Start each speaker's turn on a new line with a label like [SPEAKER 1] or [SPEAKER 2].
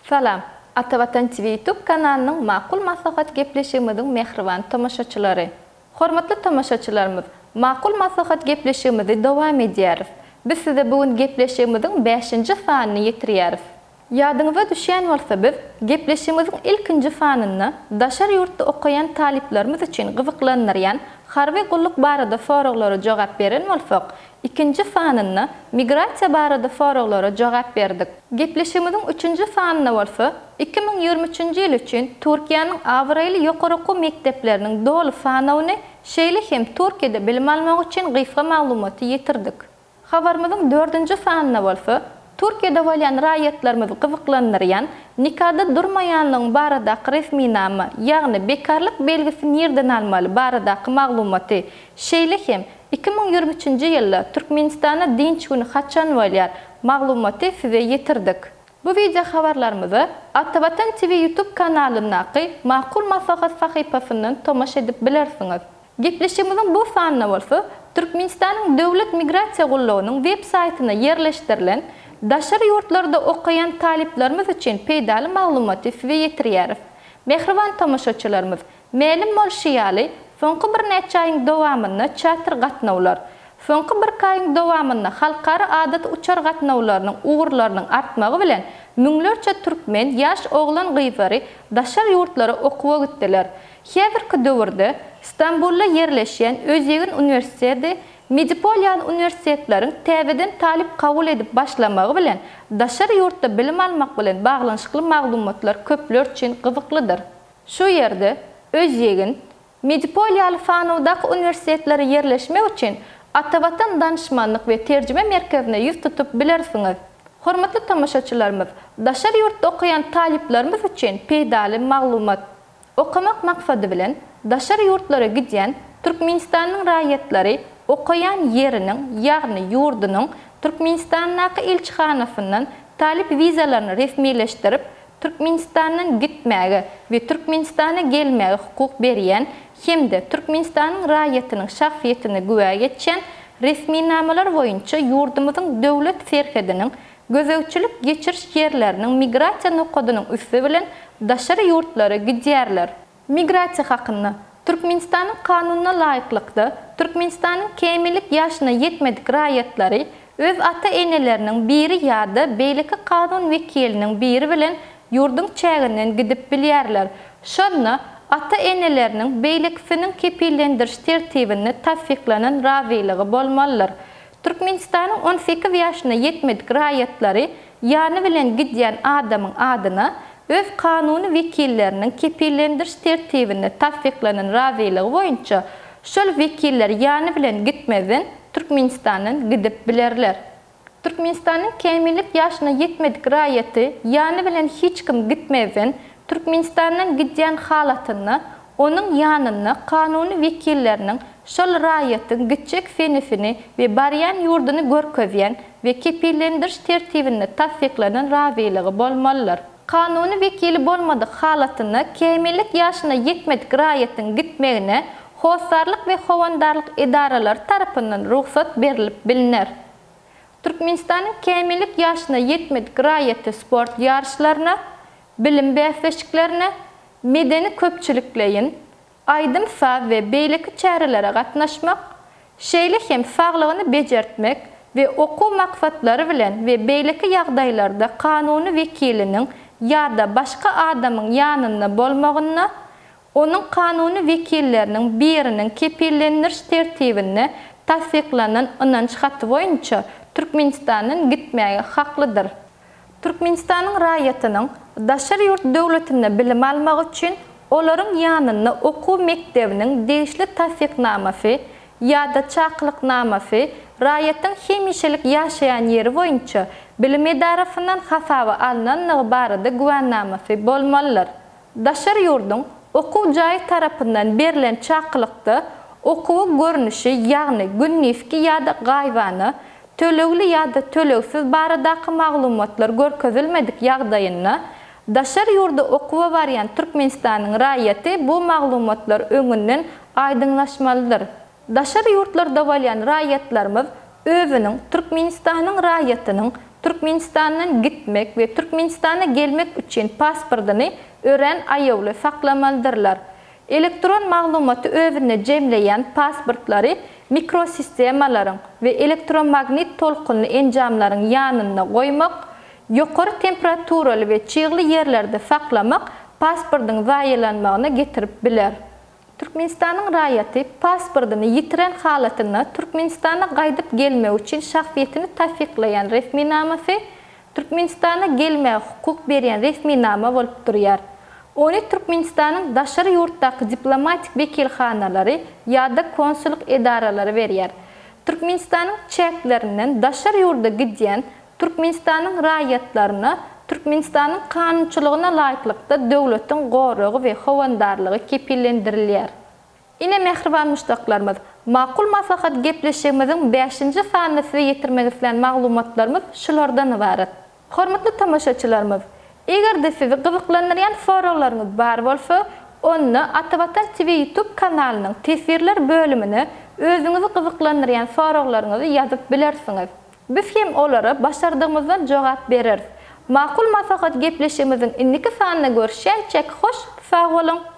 [SPEAKER 1] Salam, Atavatan TV YouTube kanalynyň Makul Maslahat gepleşigimiziň mähriban tomaşaçylary! Hormatly tomaşaçylarymyz, Makul Maslahat gepleşigimizi dowam edýäris. Biz size bu gün gepleşigimiziň bäşinji sanyny ýetirýäris. Ýadyňyza düşýän bolsa biz gepleşigimiziň ilkinji sanynda daşary ýurtda okaýan talyplarymyz üçin gyzyklandyrýan harby gulluk barada soraglara jogap beren bolsak, ikinji sanynda migrasiýa barada soraglara jogap berdik. Gepleşigimiziň üçünji sanynda bolsa 2023-nji ýyl üçin Türkiýäniň abraýly ýokary okuw mekdepleriniň doly sanawyny, şeýle hem Türkiýede bilim almak üçin gysga maglumaty ýetirdik. Habarymyzyň dördünji sanynda bolsa, Türkiýede bolýan raýatlarymyzy gyzyklandyrýan nikada durmaýanlygyň baradaky resminama, ýagny bekarlyk belgisi nirden almaly baradaky maglumaty, şeýle hem 2023-nji ýylda Türkmenistanda dynç güni haçan bolýar maglumaty size ýetirdik. Bu wideo habarlarymyza Atavatan TV YouTube kanalyndaky Makul Maslahat sahypasyndan tomaşa edip bilersiňiz. Gepleşigimiziň bu sanynda bolsa Türkmenistanyň Döwlet migrasiýa gullugynyň web saýtynda ýerleşdirilen daşary ýurtlarda okaýan talyplarymyz üçin peýdaly maglumaty size ýetirýäris. Mähriban tomaşaçylarymyz, mälim bolşy ýaly, soňky birnäçe aýyň dowamynda çarter gatnawlar, soňky birki aýyň dowamynda halkara adaty uçar gatnawlarynyň ugurlarynyň artmagy bilen müňlerçe türkmen ýaş oglan-gyzlary daşary ýurtlara okuwa gitdiler. Häzirki döwürde Stambulda ýerleşýän Özýegin uniwersiteti Medipol ýaly uniwersitetleriň täzeden talyp kabul edip başlamagy bilen daşary ýurtda bilim almak bilen baglanyşykly maglumatlar köpler üçin gyzyklydyr. Şu ýerde Özýegin, Medipol ýaly sanawdaky uniwersitetlere ýerleşmek üçin Atavatan danyşmanlyk we terjime merkezine ýüz tutup bilersiňiz. Hormatly tomaşaçylarymyz, daşary ýurtda okaýan talyplarymyz üçin peýdaly maglumat. Okamak maksady bilen daşary ýurtlara gidýän Türkmenistanyň raýatlary okaýan ýeriniň, ýagny ýurdunyň Türkmenistandaky ilçihanasyndan talyp wizalaryny resmileşdirip, Türkmenistandan gitmäge we Türkmenistana gelmäge hukuk berýän hem-de Türkmenistanyň raýatynyň şahsyýetine güwä geçýän resminamalar boýunça ýurdumyzyň döwlet serhediniň gözegçilik geçiriş ýerleriniň migrasiýa nokadynyň üsti bilen daşary ýurtlara gidýärler. Migrasiýa hakynda Türkmenistanyň Kanunyna laýyklykda, Türkmenistanyň kämillik ýaşyna ýetmedik raýatlary öz ata-eneleriniň biri ýa-da beýleki kanun wekiliniň biri bilen ýurduň çäginden gidip bilýärler. Şonda ata-eneleriniň beýlekisiniň kepillendiriş tertibinde tassyklanan razylygy bolmalydyr. Türkmenistanyň 18 ýaşyna ýetmedik raýatlary ýany bilen gidýän adamyň adyna öz kanuny wekilleriniň kepillendiriş tertibinde tassyklanan razylygy boýunça şol wekiller ýany bilen gitmezden Türkmenistandan gidip bilerler. Türkmenistanyň kämillik ýaşyna ýetmedik raýaty ýany bilen hiç kim gitmezden Türkmenistandan gidýän halatynda onuň ýanynda kanuny wekilleriniň şol raýatyň gitjek senesini we barýan ýurduny görkezýän we kepillendiriş tertibinde tassyklanan razylygy bolmalydyr. Kanuny wekili bolmadyk halatynda kämillik ýaşyna ýetmedik raýatyň gitmegine hossarlyk we howandarlyk edaralary tarapyndan rugsat berlip bilner. Türkmenistanyň kämillik ýaşyna ýetmedik raýaty sport ýaryşlaryna, bilim bäsleşiklerine, medeni-köpçülikleýin, aýdym-saz we beýleki çärelere gatnaşmak, şeýle hem saglygyny bejertmek we okuw maksatlary bilen we beýleki ýagdaýlarda kanuny wekiliniň ýa-da başga adamyň ýanynda bolmagynda onuň kanuny wekilleriniň biriniň kepillendiriş tertibinde tassyklanan ynanç haty boýunça Türkmenistandan gitmäge haklydyr. Türkmenistanyň raýatynyň daşary ýurt döwletinde bilim almagy üçin olaryň ýanynda okuw mekdebiniň degişli tassyknamasy ýa-da çakylyknamasy raýatyň hemişelik ýaşaýan ýeri boýunça bilim edarasyndan hasaba alnanlygy barada güwänamasy bolmalydyr. Daşary ýurduň okuw jaýy tarapyndan berlen çakylykda okuwyň görnüşi, ýagny gündizki ýa-da gaýybana, tölegli ýa-da tölegsiz baradaky maglumatlar görkezilmedik ýagdaýynda, daşary ýurda okuwa barýan Türkmenistanyň raýaty bu maglumatlar öňünden aýdyňlaşmalydyr. Daşary ýurtlarda bolýan raýatlarymyz özüniň Türkmenistanyň raýatynyň. Türkmenistandan gitmek we Türkmenistana gelmek üçin pasportyny örän aýawly saklamalydyrlar. Elektron maglumaty özünde jemleýän pasportlary mikrosistemalaryň we elektromagnit tolkunly enjamlaryň ýanynda goýmak, ýokary temperaturaly we çygly ýerlerde saklamak pasportyň zaýalanmagyna getirip biler. Türkmenistanyň raýaty pasportyny ýitiren halatynda Türkmenistana gaýdyp gelmek üçin şahsyýetini tassyklaýan resminamasy Türkmenistana gelmäge hukuk berýän resminama bolup durýar. Ony Türkmenistanyň daşary ýurtdaky diplomatik wekilhanalary ýa-da konsullyk edaralary berýär. Türkmenistanyň çäklerinden daşary ýurda gidýän Türkmenistanyň raýatlaryna Türkmenistanyň kanunçylygyna laýyklykda döwletiň goragy we howandarlygy kepillendirilýär. Ine mähriban muşdaklarymyz, Makul maslahat gepleşigimiziň bäşinji sanynda size ýetirmek islän maglumatlarymyz şulardan ybarat. Hormatly tomaşaçylarymyz, eger-de sizi gyzyklandyrýan soraglaryňyz bar bolsa, onda Atavatan TV YouTube kanalynyň teswirler bölümine özüňizi gyzyklandyrýan soraglaryňyzy ýazyp bilersiňiz. Biz hem olara başardygymyzdan jogap bereris. Makul maslahat gepleşigimiziň indiki sanynda görüşýänçäk hoş sag boluň!